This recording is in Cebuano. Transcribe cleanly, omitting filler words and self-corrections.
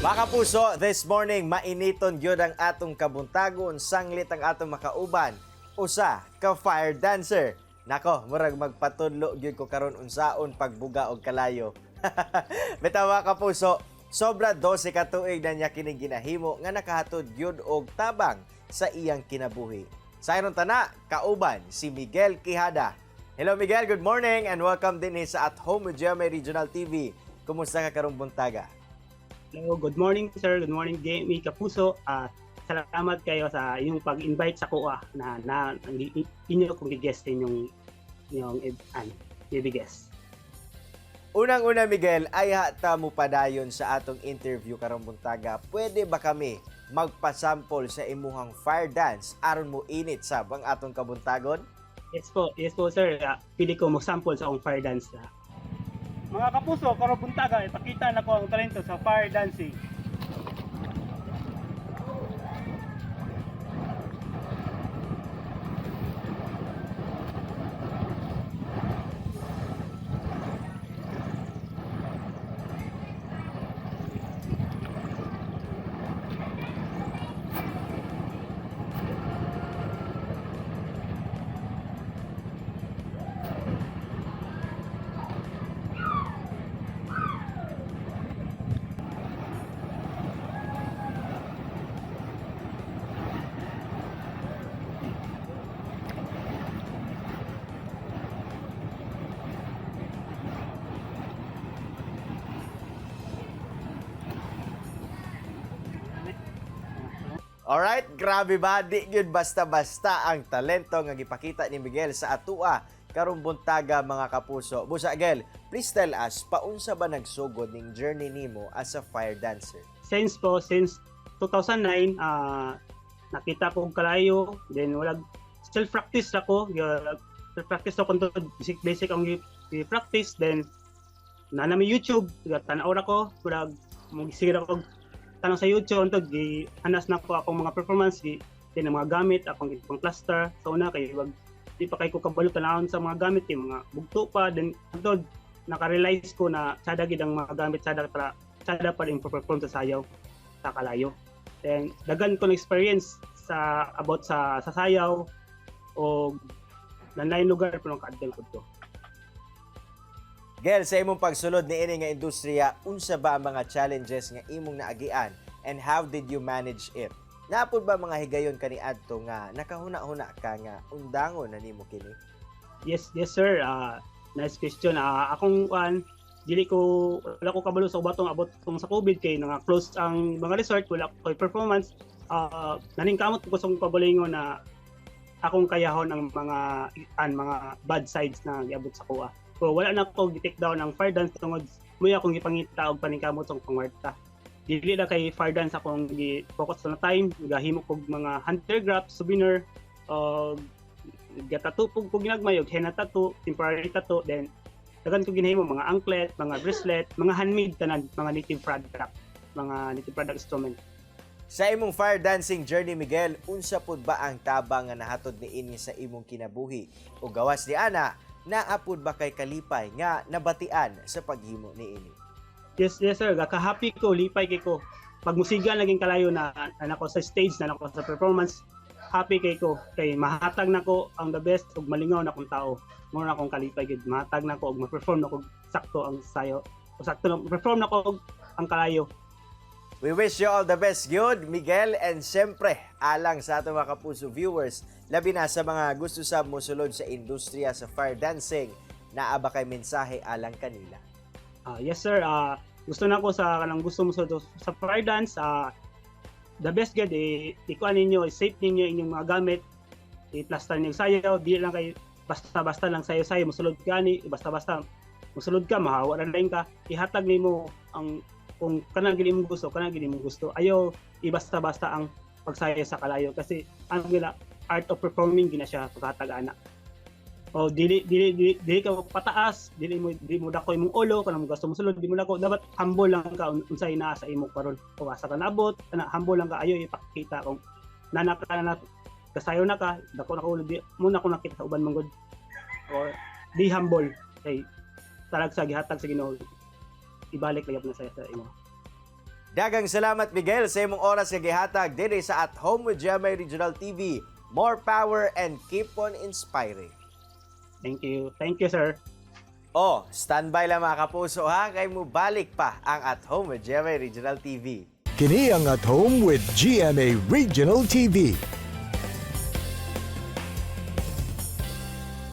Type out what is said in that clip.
Mga kapuso, this morning, mainiton gyud ang atong kabuntagon, sanglit ang atong makauban, usa ka fire dancer. Nako, murag magpatudlo gyud ko karon unsaon pagbuga og kalayo. Bitaw, mga kapuso, sobra 12 ka tuig na niya kini ginahimo nga nakahatod gyud og tabang sa iyang kinabuhi. Sa iron tana, kauban si Miguel Quijada. Hello Miguel, good morning and welcome din sa At Home with GMA Regional TV. Kumusta ka karong buntaga? Hello, good morning, sir. Good morning, GMA Kapuso. Salamat kayo sa inyong pag-invite sa kuha na na ang inyo kong guest inyong inyong an guest. Unang-una, Miguel, ayha ta mo padayon sa atong interview karong buntaga. Pwede ba kami magpasample sa imuhang fire dance aron mo init sab ang atong kabuntagon? Yes po, sir. Pili ko mo sample sa akong fire dance. Mga kapuso, karong buntaga, ipakita na ko ang talento sa fire dancing. Alright, grabe ba? Di gyud basta-basta ang talento nga gipakita ni Miguel sa atua karong buntaga, mga kapuso. Busa Gel, please tell us, paunsa ba nagsugod ning journey nimo as a fire dancer? Since 2009, nakita ko og kalayo, then wala, self practice ako, self practice ako to, basic basic ang practice. Then na nami YouTube, tanaw ra ko, murag mo sige ra ko tanong sa YouTube unto gi anas na ko akong mga performance gi, then ang mga gamit akong ipang plaster sa una kay wag di pa kay ko kabalo tanawon sa mga gamit kay mga bugto pa. Then unto naka-realize ko na sada gid ang mga gamit, sada para sada pa rin perform sa sayaw sa kalayo. Then daghan ko na experience sa about sa sayaw o nanay lugar pero kaadto ko to. Gel, sa imong pagsulod ni ini nga industriya, unsa ba ang mga challenges nga imong naagian and how did you manage it? Napod ba mga higayon kaniadto nga nakahuna-huna ka nga undangon na nimo kini? Yes, sir. Nice question. Akong kuan, dili ko, wala ko kabalo sa ubatong abot tong sa COVID kay nga close ang mga resort, wala ko performance. Naningkamot ko sa akong kaugalingon na akong kayahon ang mga bad sides na giabot sa kuha. So wala na ko gi-take down ang fire dance tungod mo akong gipangita og paningkamot sa pangwarta. Dili na kay fire dance akong gi-focus na time, gahimo kog mga hunter graph, souvenir, og gatattoo pug ko ginagmay og henna tattoo, temporary tattoo, then daghan ko ginahimo mga anklet, mga bracelet, mga handmade tanan, mga native product instrument. Sa imong fire dancing journey, Miguel, unsa pud ba ang tabang nga nahatod niini sa imong kinabuhi? O gawas ni ana, naa pud ba kay kalipay nga nabatian sa paghimo niini? Yes, sir. Gaka-happy ko, lipay kay ko. Pag musiga naging kalayo na, na nako sa stage, na nako sa performance, happy kay ko. Kay mahatag nako ang the best ug malingaw na akong tao. Mo na akong kalipay gid. Mahatag nako og ma-perform nako sakto ang sayo. O sakto na perform nako ang kalayo. We wish you all the best gyud, Miguel, and siyempre, alang sa atong mga kapuso viewers, labi na sa mga gusto sa mosulod sa industriya sa fire dancing, naa ba kay mensahe alang kanila? Yes, sir. Gusto na ko sa kanang gusto mo sa fire dance, the best gid eh, ikuan ninyo, safe ninyo inyong mga gamit, i-plaster ninyo sayaw, di lang kay basta-basta lang sayo-sayo musulod ka ni, basta-basta musulod ka, mahawa ra lang ka. Ihatag nimo ang kung kanang gid imong gusto, kanang gid imong gusto. Ayaw ibasta-basta ang pagsayaw sa kalayo kasi ang gila art of performing gina siya paghatag ana. O dili ka pataas, dili mo dako imong ulo kanang gusto mo sulod, di mo dako, dapat humble lang ka unsay naa sa imo karon. Kung asa ka naabot, ana, humble lang ka, ayo ipakita kung nana ka na kasayo na ka, dako na ka ulo, di mo na ko nakita sa uban man gud. Or be humble kay talag sa gihatag sa Ginoo, ibalik lang na sa imo. Daghang salamat, Miguel, sa imong oras nga gihatag dinhi sa At Home with GMA Regional TV. More power and keep on inspiring. Thank you. Thank you, sir. Oh, standby lang, mga kapuso, ha, kay mubalik pa ang At Home with GMA Regional TV. Kini ang At Home with GMA Regional TV.